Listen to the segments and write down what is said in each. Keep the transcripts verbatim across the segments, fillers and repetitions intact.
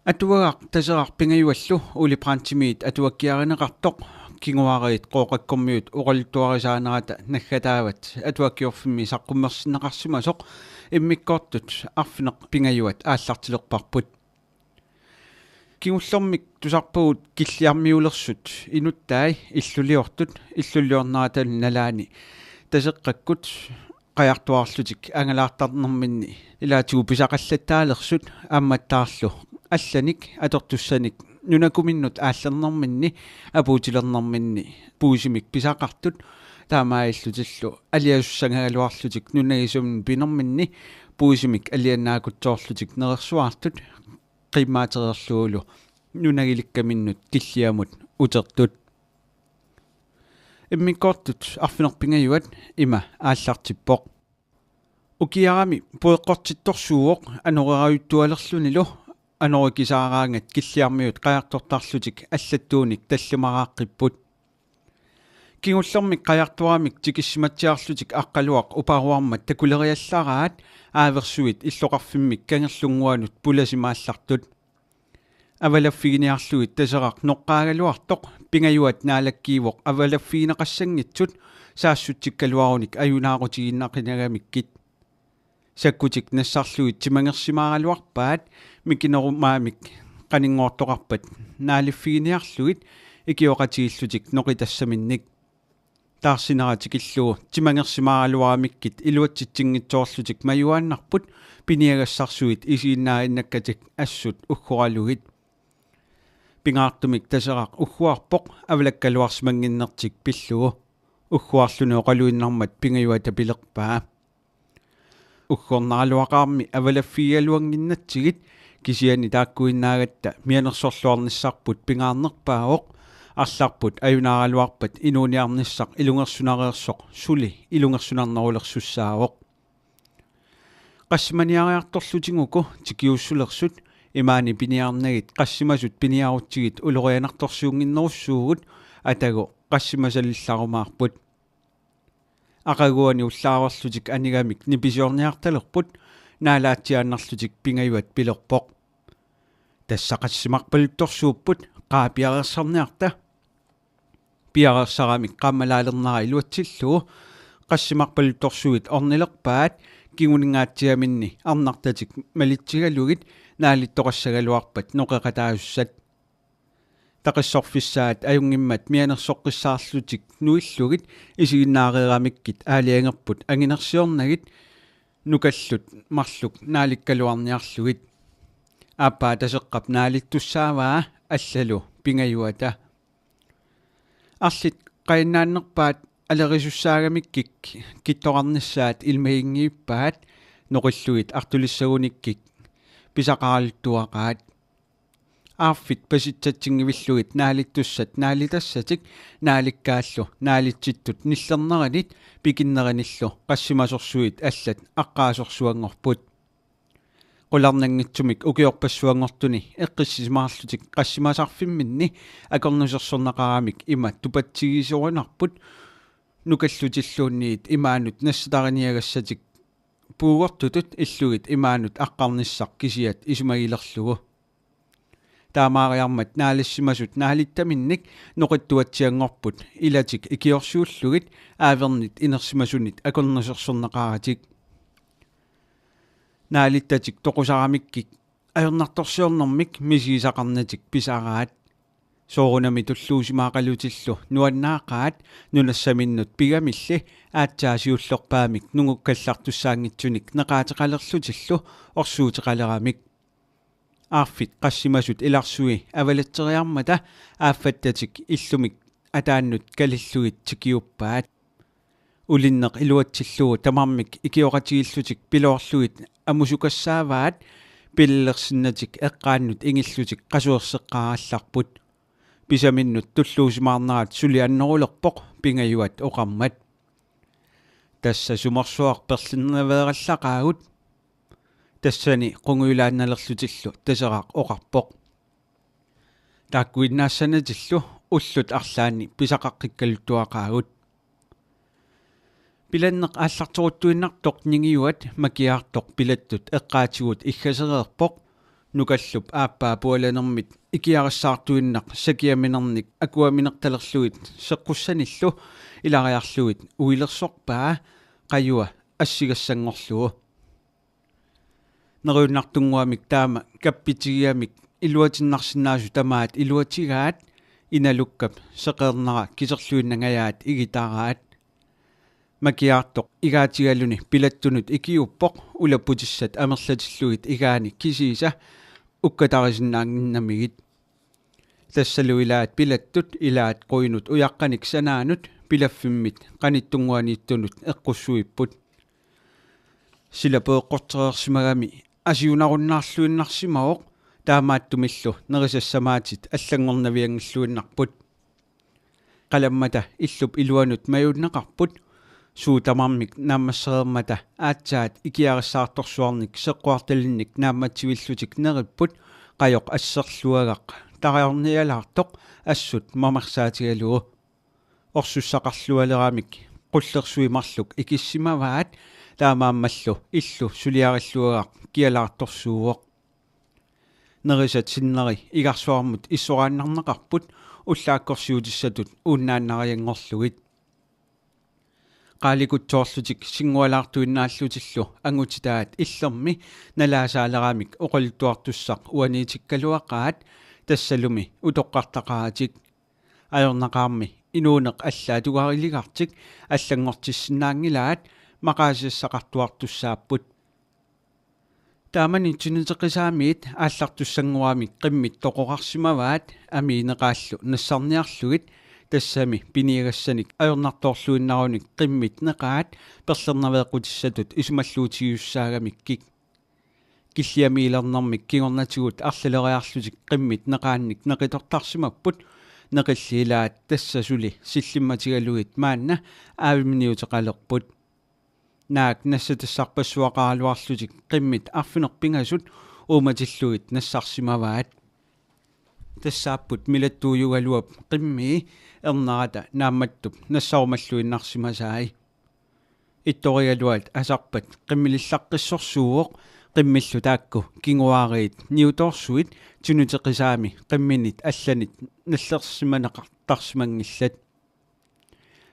Atuagaq Taseraq Pingajuallu Ole Brandtimit atuakkiarineqartoq, kinguariit Qooqakkormiut oqaluttuarisaanerata naggataavat Atuakkiorfimmi saqqummersinneqarsimasoq, immikkoortut arfineq-pingajuat aallartilerparput. Kingullermik tusarpagut Killiarmiulersut inuttai illuliortut, illuliornerata nalaani Taseqqakkut qajartuarlutik angalaartarnerminni ilaatigut pisaqallattaalersut, aammattaarlu allanik atortussanik nunakuminnut aallernerminni apuutilernerminni puisimik pisaqartut, taamaalillutillu aliasussangagaluarlutik nunagisuminnut pinerminni puisimik alianaakutsoorlutik nerersuartut, qiimmaatereerlugulu nunagilikkaminnut Killiamut utertut. Immikkoortut arfineq-pingajuat ima aallartippoq. Ukiarami pueqqortittorsuuvoq anorerajuttualerlunilu, anorikisaaraangat Killiarmiut qajartortarlutik allattuunik tallimaraaqqipput. Kingullermik qajartuaramik tikissimatsiarlutik Aqqaluaq uparuarmat takuleriallaraat aaversuit illoqarfimmik kangerlunnguanut pulasimaallartut. Avalaffiginiarlugit Taseraq noqqaagaluartoq Pingajuat naalakkiivoq avalaffigineqassanngitsut saassutsikkaluarunik ajunaarutigiinnaqinagamikkit. Sakkutik nassarlugit timangersimaaraluarpaat mikinerumaamik qaninngortoqarpat naaliffiginiarlugit ikioqatigiillutik noqitassaminnik. Taarsinera tikillugu timangersimaaraluaramikkit iluatsitsinngitsoorlutik majuaannarput piniagassarsuit isiginnaarinnakkatik assut uggoralugit. Pingaartumik Taseraq ugguarpoq avalakkaluarsimannginnertik pillugu. Ugguarluni oqaluinnarmat Pingajuata pilerpaa: Uggornaraluaqaarmi avalaffigigaluannginnatsigit, kisianni taakkuinnaagatta mianersorluarnissarput pingaarnerpaavoq, arlarput ajunaaraluarpat inuuniarnissaq ilungersunareersoq suli ilungersunarnerulersussaavoq. Qassimaniariartorlutik uku tikiussulersut, imaani piniarnagit qassimasut piniarutsigit ulorianartorsiunnginnerussuugut, atagu qassimasalillarumaarput. Aqaguani ullaaverlutik anigamik nipisiorniartalerput, naalaatsiaannarlutik Pingajuat pilerpoq: Tassa qassimarpaluttorsuupput, qaa piareersarniarta. Piareersaramik qaammalaalernera iluatsillugu qassimarpaluttorsuit ornilerpaat, kinguningaatsiaminni arnartatik malitsigalugit naalittoqassagaluarpat noqeqataasussat. Taqissorfissaat ajunngimmat mianersoqqissaarlutik nuillugit isiginnaareeramikkit aalajangerput anginersiornagit nukallut marluk naalikkaluarniarlugit. Aappaa Taseqqap naalittussaavaa, allalu Pingajuata. Arlit qajannaannerpaat alerisussaagamikkik kittorarnissaat ilimaginngivippaat, noqillugit artulissagunikkik pisaqaraluttuaqaat. Aarfit pasitsatsinngivillugit naalittussat naalitassatik naalikkaallu naalitsittut nillerneranit pikinnerinillu qassimasorsuit allat aqqaasorsuanngorput. Qularnanngitsumik ukiorpassuanngortuni eqqissisimaarlutik qassimasarfimminni akornusersorneqaramik ima tupatsigisorinarput, nukallutilluunniit imaanut nassatariniagassatik puugortutut illugit imaanut aqqarnissaq kisiat isumagilerlugu. Taamaariarmat naalissimasut naalittaminnik noqittuatsianngorput ilatik ikiorsiullugit aavernit inersimasunit akornusersorneqaratik. Naalittatik toqusaramikkik ajornartorsiornermik misigisaqarnatik pisaraat. Soorunami tulluusimaaqalutillu nuannaaqaat, nunassaminnut pigamilli aatsaat siullerpaamik nungukkallartussaanngitsunik neqaateqalerlutillu orsuuteqaleramik. Aarfit qassimasut ilarsui avalatseriarmata aaffattatik illumik ataannut kalillugit tikiuppaat. Ulinneq iluatsillugu tamarmik ikioqatigiillutik piloorlugit amusukassaavaat, pilersinnatik eqqaannut ingillutik qasuerseqqaarallarput. Pisaminnut tulluusimaarnerat suli annerulerpoq Pingajuat oqarmat: Tassa sumorsuaq perlinnaveerallaqaagut. Tassani qungujulaannalerlutillu Taseraq oqarpoq: Taakkuinnaassanatillu ullut arlaanni pisaqaqqikkaluttuaqaagut. Pilanneq aallarteruttuinnartoq Ningiuat Makiaartoq pilattut eqqaatigut iggasereerpoq. Nukallup aappaa pualanermit ikiarissaartuinnaq sakiaminernik akuaminertalerlugit seqqussanillu ilariarlugit uilersorpaa qajua assigassanngorlugu. Neriunnartunnguamik taama kappitigigamik iluatinnarsinnaasut tamaat iluatigaat Inalukkap seqeernera kiserluinnangajaat igitaraat. Makiaartoq igaatigaluni pilattunut ikiuppoq ulapputissat amerlatillugit igaani kisiisa ukkatarisinnaannginnamigit. Tassalu ilaat pilattut ilaat quinut ujaqqanik sanaanut pilaffimmit qanittunnguaniittunut eqqussuipput. Sila peeqqortereersimagami asiunarunnaarluinnarsimavoq, taamaattumillu nerisassamaatit allanngornavianngilluinnarput. Qalammata illup iluanut majuunneqarput. Suut tamarmik naammassereermata aatsaat ikiarissaartorsuarnik seqquartalinnik naammatsivillutik neripput, qajoq asserluagaq tarajornialaartoq assut mamarsaatigalugu. Orsussaqarlualeramik qullersui marluk ikissimavaat, taamaammallu illu suliarilluagaq kialaartorsuuvoq. Nerisat sinneri igarsuarmut issoraannarneqarput ullaakkorsiutissatut uunnaannarianngorlugit. Qaalikutsoorlutik sinngualaartuinnaallutillu angutitaat illermi nalaasaaleramik oqaluttuartussaq uaniitikkaluaqaat, tassalumi utoqqartaqaratik. Ajornaqaarmi inuuneq allaat tugariligartik allanngortissinnaanngilaat maqaasiassaqartuartussaapput. Taamani Tinuteqisaamiit aallartussanngoramik qimmit toqorarsimavaat amiineqaallu nassarniarlugit, tassami piniagassanik ajornartoorluinnarunik qimmit neqaat perlernaveeqqutissatut isumalluutigisussaagamikkik. Killiamiilernermik kingornatigut arlaleriarlutik qimmit neqaannik neqitortarsimapput, neqilli ilaat tassa suli sillimmatigalugit maanna aaviminiuteqalerput. Naak nassatassarpassuaqaraluarlutik qimmit arfineq-pingasut uumatillugit nassarsimavaat. Tassaapput milattuujugaluap qimmii ernerata naammattup nassarumalluinnarsimasai. Ittorigaluat asarpat qimmilillaqqissorsuuvoq, qimmillu taakku kinguaariit niutoorsuit Tinuteqisaami qimminit allanit nallersimaneqartarsimanngillat.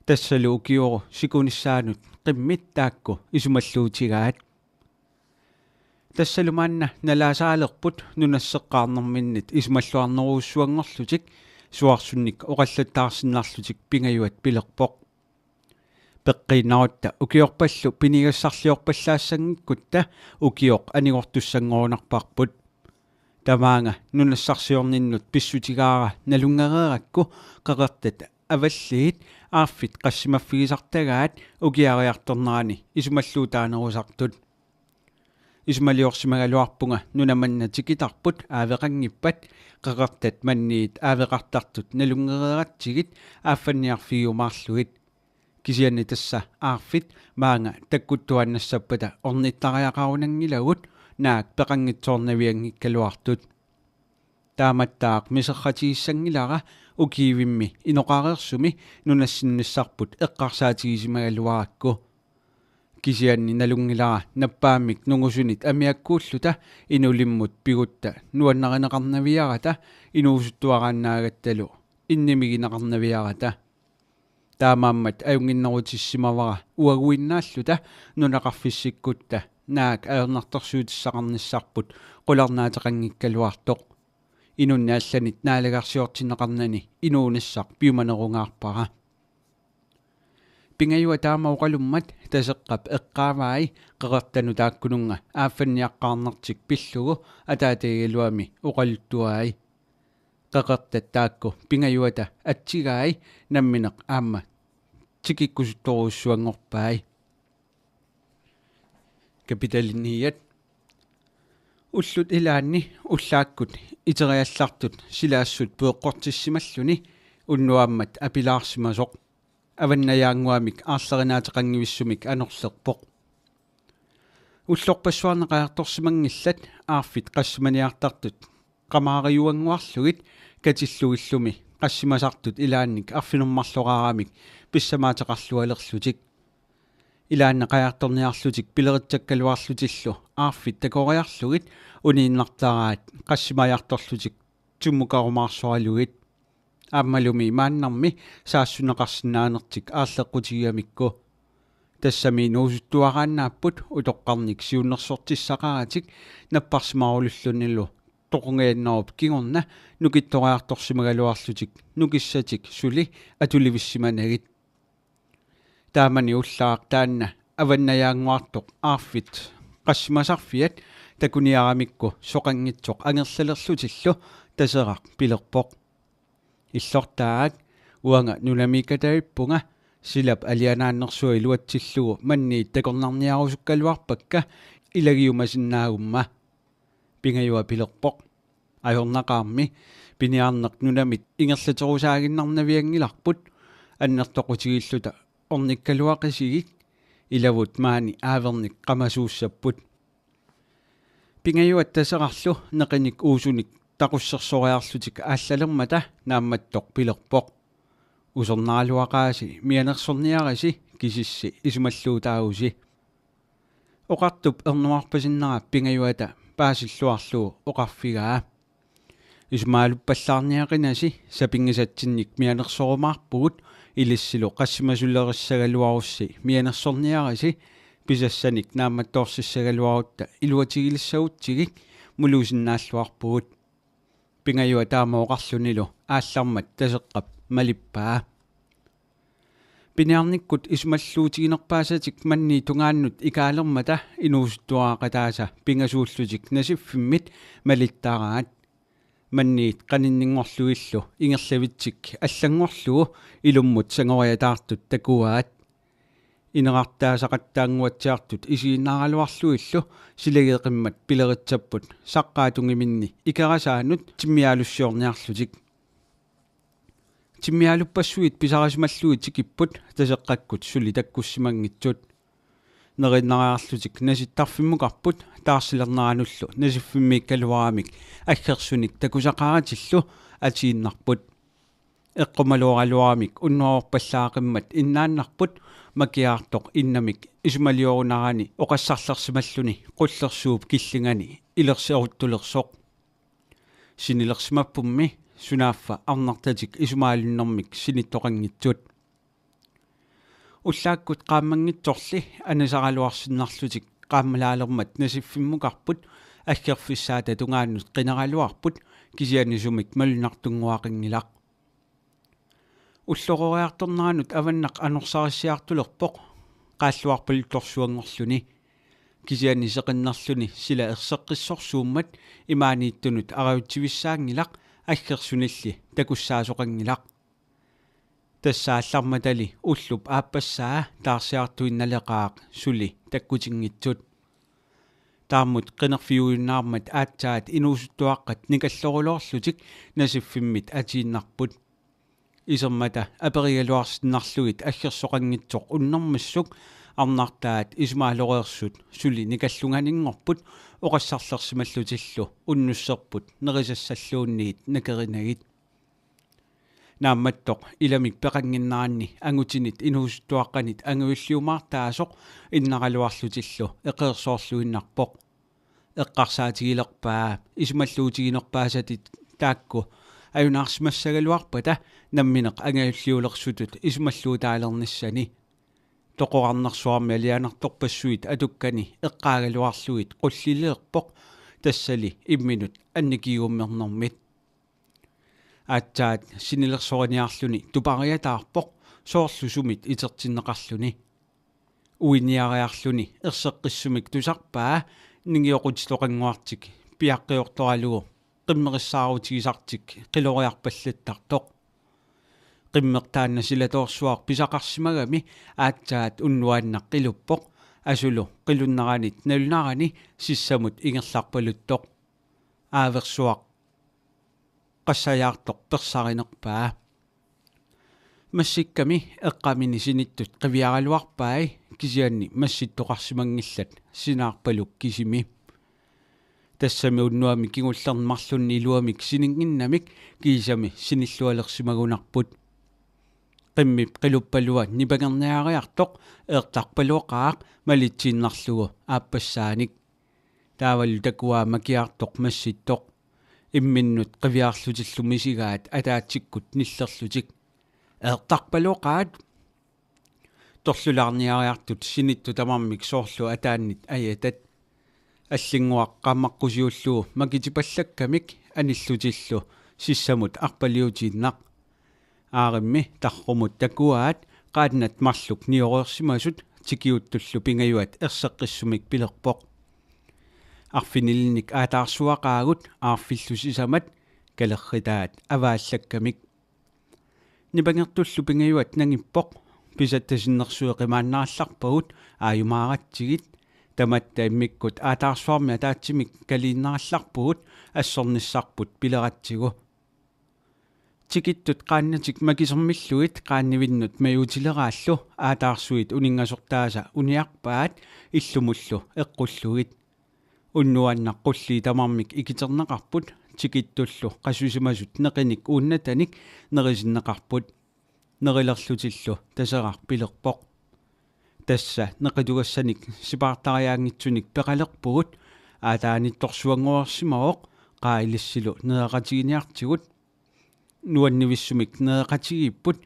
Tassalu ukioru sikunissaanut qimmit taakku isumalluutigaat. Tassalu maanna nalaasaalerput nunasseqqaarnerminnit isumalluarnerujussuanngorlutik, suarsunnik oqallattaarsinnarlutik Pingajuat pilerpoq: Peqqiinnarutta ukiorpallu piniagassarliorpallaassanngikkuttaaq ukioq anigortussanngorunarparput. Tamaanga nunassarsiorninnut pissutigaara nalunngereerakku qeqertat avalliit aarfit qassimaffigisartagaat ukiariartornerani isumalluutaanerusartut. Isumaliorsimagaluarpunga nuna manna tikitarput aaveqanngippat, qeqertat manniit aaveqartartut nalunngereeratsigit aaffanniarfigiumaarlugit. Kisianni tassa aarfit maanga takkuttuaannassappata ornittariaqarunanngilagut, naak peqanngitsoornavianngikkaluartut. Taamattaaq miserratigissanngilara ukiivimmi inoqareersumi nunassinissarput eqqarsaatigisimagaluarakku. Kisianni nalunngilara nappaammik nungusunit amiakkuulluta inulimmut pigutta nuannarineqarnaviarata inuusuttuaraannaagattalu innimigineqarnaviarata. Taamaammat ajunnginnerutissimavara uaguinnaalluta nunaqarfissikkutta naak ajornartorsiutissaqarnissarput qularnaateqanngikkaluartoq. Inunnik allanit naalagarsiortinneqarnani inuunissaq piumanerungaarpara. Pingajuat taama oqalummat Taseqqap eqqaavai qeqertanut taakkununnga aaffanniaqqaarnertik pillugu ataatagigaluami oqaluttuai. Qeqertat taakku Pingajuata atsigai nammineq aamma tikikkusuttorujussuanngorpai. Kapitali niat. Ullut ilaanni ullaakkut iteriallartut silaassut peeqqortissimalluni unnuammat apilaarsimasoq avannajaannguamik aarlerinaateqanngivissumik anorlerpoq. Ullorpassuarni qajartorsimanngillat aarfit qassimaniartartut qamaariuannguarlugit katillugillumi qassimasartut ilaannik arfineq-marloraarmik pissamaateqarlualerlutik. Ilaanni qajartorniarlutik pileritsakkaluarlutillu aarfit takoriarlugit uniinnartaraat qassimajartorlutik tummukarumaarsoralugit. Aammalumi maannarmi saassunneqarsinnaanertik aarleqqutigigamikku. Tassami inuusuttuaraannaapput utoqqarnik siunnersortissaqaratik napparsimarulullunilu toqungajannerup kingorna nukittoriartorsimagaluarlutik nukissatik suli atulivissimanagit. Taamani ullaaq taanna avannajaannguartoq aarfit qassimasarfiat takuniaramikku soqanngitsoq angerlalerlutillu Taseraq pilerpoq: Illortaak, uanga nunamiikkatavippunga, silap alianaannersuaq iluatsillugu manniit takornarniarusukkaluarpakka ilagiumasinnaagumma. Pingajua pilerpoq: Ajornaqaarmi, piniarneq nunamit ingerlaterusaaginnarnavianngilarput, annertoqutigiilluta ornikkaluaqisigik, ilavut maani aavernik qamasuussapput. Pingajuat Taserarlu neqinik uusunik taqussersoriarlutik aallalermata Naammattoq pilerpoq: Usornaraluaqaasi mianersorniarisi, kisissi isumalluutaavusi. Oqartup ernuarpasinnera Pingajuata paasilluarlugu oqarfigaa: Isumaaluppallaarniaqinasi, sapinngisatsinnik mianersorumaarpugut, ilissilu qassimasulerissagaluarussi mianersorniarisi, pisassanik naammattoorsissagaluarutta iluatigilissagutsigik, mulusinnaalluarpugut. Pingajua taama oqarlunilu aallarmat Taseqqap malippaa. Piniarnikkut isumalluutiginerpaasatik manniit tungaannut ikaalermata inuusuttuaraqataasa pingasuullutik Nasiffimmit malittaraat. Manniit qaninninngorlugillu ingerlavitsik allanngorlugu ilummut sangoriataartut takuaat. Inerartaasaqattaannguatsiartut isiginnaaraluarlugillu silageqimmat pileritsapput saqqaatungiminni ikerasaanut timmialussiorniarlutik. Timmialuppassuit pisarisimallugit tikipput Taseqqakkut suli takkussimanngitsut. Neriinnariarlutik nasittarfimmukarput taarsilerneranullu Nasiffimmiikkaluaramik aggersunik takusaqaratillu atiinnarput. Eqqumaloraluaramik unnuarorpallaaqimmat innaannarput Makiaartoq innamik isumaliorunarani oqassarlersimalluni qullersuup killingani ilerseruttulersoq. Sinilersimappummi sunaaffa arnartatik isumaalunnermik sinittoqanngitsut. Ullaakkut qaammanngitsorli anisaraluarsinnarlutik qaammalaalermat Nasiffimmukarput aggerfissaata tungaannut qineraluarput, kisianni sumik malunnartunnguaqanngilaq. Ullororiartorneranut avannaq anorsarissiartulerpoq, qaalluarpaluttorsuanngorluni. Kisianni seqinnerluni sila erseqqissorsuummat imaaniittunut arajutsivissaanngilaq, aggersunilli takussaasoqanngilaq. Tassa aallarmatali ullup aappassaa taarsiartuinnaleqaaq suli takkutinngitsut. Taammut qinerfiujunnaarmat aatsaat inuusuttuaqqat nikalloruloorlutik Nasiffimmit atiinnarput. Isermata aperigaluarsinnarlugit aggersoqanngitsoq unnermissuk arnartaat isumaaloreersut suli nikallunganinngorput oqassarlersimallutillu unnusserput nerisassalluunniit nakerinagit. Naammattoq ilamik peqannginneranni angutinit inuusuttuaqqanit angajulliumaartaasoq innaraluarlutillu eqeersoorluinnarpoq. Eqqarsaatigilerpaa isumalluutiginerpaasatit taakku ajunaarsimassagaluarpata nammineq angajulliulersutut isumalluutaalernissani. Toqorarnersuarmi alianartorpassuit atukkani eqqaagaluarlugit qullililerpoq, tassali imminut annikiigummernermit. Aatsaat sinilersoriniarluni tupariataarpoq soorlu sumit itertinneqarluni. Uiniariarluni erseqqissumik tusarpaa ningioqutitoqannguartik piaqqiortoralugu qimmerissaarutigisartik qiloriarpallattartoq. Qimmeq taanna silatoorsuaq pisaqarsimagami aatsaat unnuaannaq qiluppoq, asulu qilunneranit nalunarani sissamut ingerlarpaluttoq. Aaversuaq qassajaartoq persarinerpaa. Massikkami eqqamini sinittut qiviaraluarpai, kisianni massittoqarsimanngillat sinaarpaluk kisimi. Tassami unnuami kingullerni marlunni iluamik sininnginnamik kiisami sinillualersimagunarput. Qimmip qiluppalua nipangerniariartoq eertarpaloqaaq malitsiinnarlugu aappassaanik. Taavalu takuaa makiartoq massittoq. Imminnut qiviarlutillu misigaat ataatsikkut nillerlutik. Eertarpaloqaat! Torlulaarniariartut sinittut tamarmik soorlu ataannit ajatat. Allinnguaq qaammaqqusiullugu makitipallakkamik anillutillu sissamut arpaliutiinnaq. Aarimmi tarrumut takuaat qaannat marluk nioreersimasut tikiuttullu pingajuat erseqqissumik pilerpoq: Arfinilinnik aataarsuaqaagut aarfillu sisamat, kalerritaat avaallakkamik. Nipangertullu pingajuat nangippoq: Pisatta sinnersui qimaannarallarpagut, aajumaaratsigit. Tamatta immikkut aataarsuarmi ataatsimik kaliinnarallarpugut, assornissarput pileratsigu. Tikittut qaannatik makisermillugit qaannivinnut majuutileraallu aataarsuit uninngasortaasa uniarpaat illumullu eqqullugit. Unnuannaq qullii tamarmik ikiterneqarput, tikittullu qasusimasut neqinik uunnatanik nerisinneqarput. Nerilerlutillu Taseraq pilerpoq: Tassa neqitugassanik sipaartariaanngitsunik peqalerpugut, aataanittorsuanngoreersimavoq, qaa ilissilu nereqatiginiartigut. Nuannivissumik nereqatigiipput,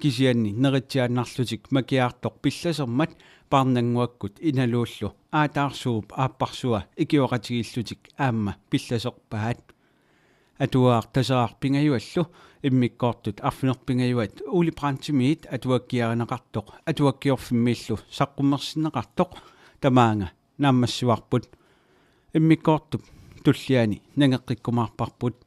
kisianni neritsiaannarlutik makiartoq pillasermat paarnannguakkut Inaluullu aataarsuup aapparsua ikioqatigiillutik aamma pillaserpaat. Atuagaq Taseraq pingajuallu immikkoortut arfineq-pingajuat Ole Brandtimiit atuakkiarineqartoq atuakkiorfimmiillu saqqummersinneqartoq tamaanga naammassivarput. Immikkoortup tulliani nangeqqikkumaarparput.